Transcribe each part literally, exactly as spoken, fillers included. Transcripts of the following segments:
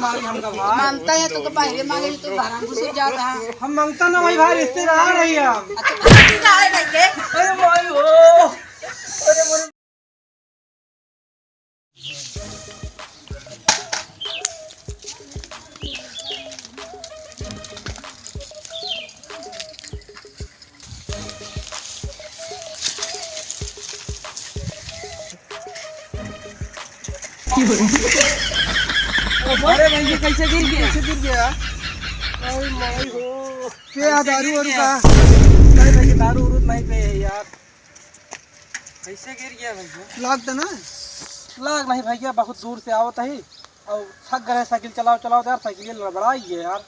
मारी हमका भाई। मानता है तो, तो पहले मांगे तो घर में घुस जाता है। हम मांगता ना भाई, भाई रिश्तेदार है हम। अच्छा, भाई का है लेके? अरे भाई हो। अरे मोरे। अरे भाई, ये कैसे गिर गया? कैसे गिर गया? अरे माई हो। पे आ दारू वारू का? नहीं भैया, दारू उरू नहीं पे है यार। कैसे गिर गया भैया? लाग तो ना? लाग नहीं भैया, बहुत दूर से आवत है और थक गए साइकिल चलाओ चलाओ यार, साइकिल लड़बड़ाई है यार।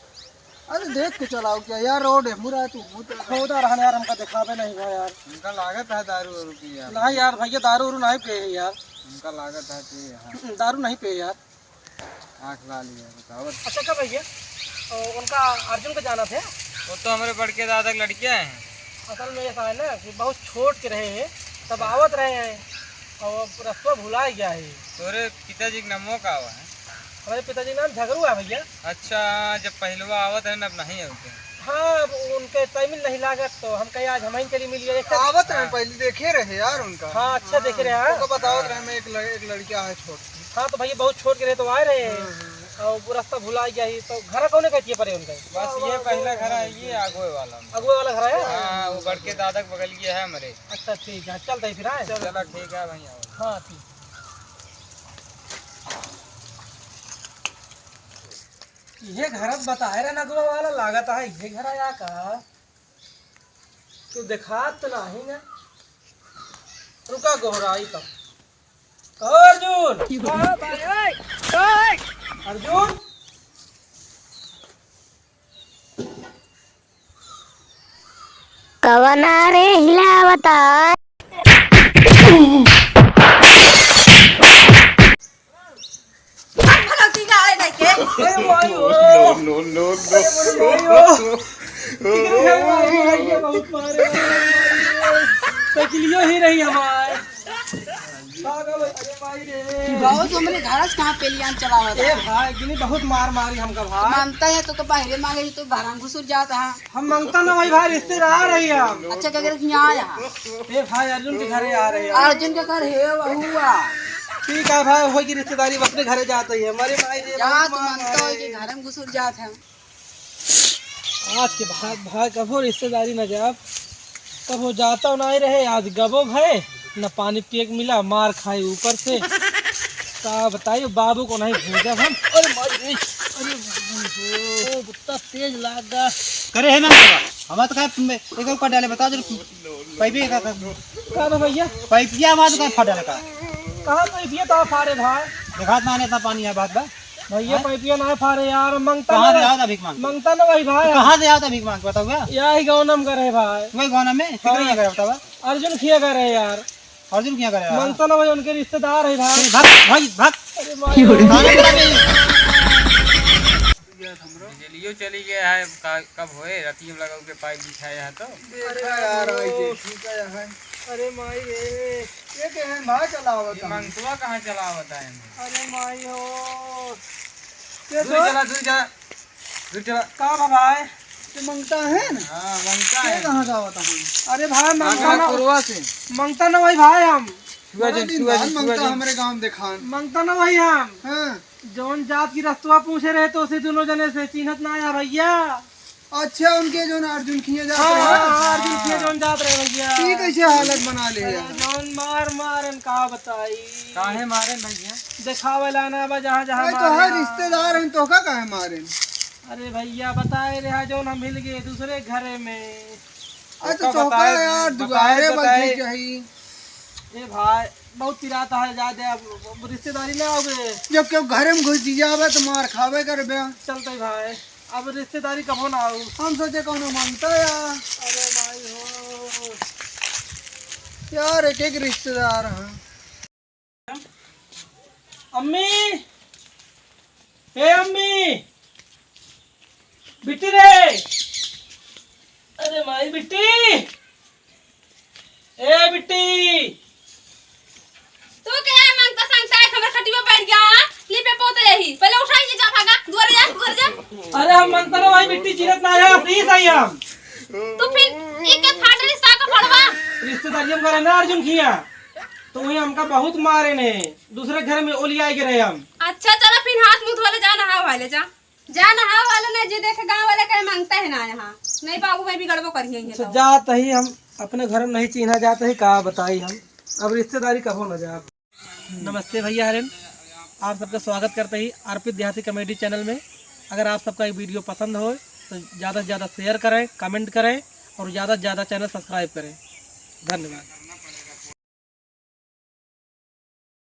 अरे देख के चलाओ क्या यार, रोड है मुरा तू भूत है। खोदा रहन यार, हमका दिखावे नहीं भा यार। हमका लागत है दारू वारू पिए है। नहीं यार भैया, दारू वारू नहीं पिए है यार। हमका लागत है पिए है। दारू नहीं पिए यार। आँख ला लिया बताओ। अच्छा का भैया, ओ, उनका अर्जुन को जाना थे? वो तो हमरे बड़के दादा के लड़किया हैं। असल में ऐसा है ना कि बहुत छोट के रहे हैं, तब आवत रहे हैं और रस्तवा भुला गया है। तोरे पिताजी के नामो का हुआ है? हमारे पिताजी का नाम झगरू है भैया। अच्छा, जब पहलवा आवत है ना, अब नहीं आवते। हाँ, अब उनके टाइमिंग नहीं लागत तो हम कहे आज हम ही चली मिलिए एक साथ। आवत रहे, हाँ। पहले देखे रहे यार उनका। हाँ, अच्छा देखे रहे, हाँ। उनका बतावत रहे, मैं एक लड़-, एक लड़किया है छोट। हाँ, तो भैया बहुत छोट के रहे तो आए रहे। हाँ, हाँ। और वो रास्ता भुला गया ही, तो घर कौने कहती है परे उनका? बस ये पहला घर है, ये आगुए वाला में। अगुए वाला घर है? हाँ, वो बड़के दादा के बगल ये है हमारे। अच्छा, ठीक है, चलते हैं फिर, आए? चलो, ठीक है, वहीं आओ। हाँ, ठीक। ये घर बताए रहे ना अगुआ वाला, लागत है ये घर आया का? तू देखात तो नहीं ना। रुका गोहराई तब। कहो अर्जुन। हाँ भाई, ओए, ओए। अर्जुन। कवना रे हिलावता? भगवती का आए नहीं के। अरे माई हो। No, no, no, no। अरे माई हो। कितने घर मारे, माई के बहुत मारे। साइकिलियो ही रही हमार। अरे माई रे। बहुत हमरे घर से कहाँ पेलियान चलावत ए है। भाई, गिनी बहुत मार मारी हमका भाई। मानता है तो, तो पहले मांगे तो घर में घुसुर जाता है। हम मांगता ना भाई, भाई रिश्तेदार है हम। अच्छा, के घर यहाँ आया? ए भाई, अर्जुन के घरे आ रहे हैं। अर्जुन के घर है वहुआ। ठीक है भाई, होई की रिश्तेदारी अपने घरे जाते ही है। हमारे भाई रे, जा, बहुत तू मार मानता हो मारे। कि घर में घुसुर जात है। आज के बाद भाई कबो रिश्तेदारी न जाब, कबो जाता नहीं रहे, आज गबो भए, न पानी पिए के मिला, मार खाए ऊपर से। का बताइए, बाबू को नहीं भेजा हम। अरे माई रे, अरे माई हो, कुत्ता तेज लाग गा। करे है ना बाबा, हमारा तो का एक ऊपर डाले, बता दे, पाइपिया का, का? का बा भैया? पाइपिया हमारा तो का फाटा लगा। कहाँ पाइपिया तो फाड़े भाई? देखात ना इतना पानी है, बात बा। भैया, हैं? पाइपिया ना फाड़े यार, मंगता कहाँ ना से भाई। आवता भीख मांग? मंगता ना भाई, भाई। कहाँ से आवता भीख मांग, बताओ भैया? यही गाँव नाम का रहे भाई। वही गाँव नाम में? हाँ। कितने ये करे बताओ? अर्जुन खिया का रहे यार। अर्जुन खिया करे यार? मंगता ना भाई, उनके रिश्तेदार है भाई। अरे भाग, भाग, भाग। अरे माई। थाने बुला के। बिजलियो चली गया है, का-, कब होए? राती में लगा के पाइप बिछाया है तो। अरे यार, भाई, ये ठीक है यार। अरे माई रे। ये के हैं भाई चलावत ये हैं? मंगतवा कहाँ चलावत है? अरे माई हो। ये दूर तो चला, दूर चला, दूर चला। का बा भाई? ये मंगता है ना? हाँ, मंगता ये है। कहाँ से आवत है? अरे भाई, मंगता ना, पुरवा से। मंगता ना भाई, भाई हम। छुआ बड़ा जन, दिन छुआ बाद जन, छुआ मंगता जन। हमरे गाँव देखान। मंगता ना भाई हम। हाँ। जौन जात की रस्तवा पूछे रहे तो उसे दोनों जने से चिन्हत ना आया भैया। अच्छा, उनके जौन अर्जुन खिया जात हाँ, रहे? हाँ, हाँ, अर्जुन खिया जौन जात रहे भैया। ई कैसे हालत बना ले अरे, यार? जौन मार मारन का बताई। काहे मारे भैया? देखावे लाना बा जहाँ, जहाँ अरे, मारे तोहार यार। रिश्तेदार हैं, तोहका काहे मारे? अरे भैया, बताए रहा जौन हम मिल गए दूसरे घरे में। अरे, तो ओका तोहका बताए, यार, बताए, दुआरे बताए। बैठे चाही। ए भाई, बहुत पिरात है, जा दे, अब, अब रिश्तेदारी ना आवे। जब केहू घरे में घुस जावे तो मार खावे करबे। चलते भाई, अब रिश्तेदारी कबो ना आऊ। हम सोचे कौनो मंगता यार। अरे भाई हो। यार, एक एक रिश्तेदार हैं। अम्मी, ए अम्मी, बिट्टी रे, अरे माई बिट्टी, ए बिट्टी। तू के है मंगता संगता है, हमर खटिया बैठ गया, हाँ? ली पे पोते यही, पहले उठाई के जा भागा। अरे हम मनता ना भाई, मिट्टी चीरत ना है, असली सही हम। तो फिर एक के फाटे रिश्ता का पड़वा? रिश्तेदारी हम करे ना अर्जुन किया, तो वही हमका बहुत मारे ने, दूसरे घर में ओलियाए गिरे हम। अच्छा चलो फिर हाथ मुंह धो ले, जा नहावा ले जा। जा नहावा ले ना, जे देखे गाँव वाले कहे मांगता है ना यहाँ। नहीं बाबू भाई बिगड़बो करिए ये अच्छा, तो। जात ही हम अपने घर में नहीं चीन्हा जात ही, का बताई हम, अब रिश्तेदारी कबो न जाब। नमस्ते भैया हरेन, आप सबका स्वागत करते ही अर्पित देहाती कॉमेडी चैनल में। अगर आप सबका ये वीडियो पसंद हो तो ज़्यादा से ज़्यादा शेयर करें, कमेंट करें और ज़्यादा से ज़्यादा चैनल सब्सक्राइब करें। धन्यवाद।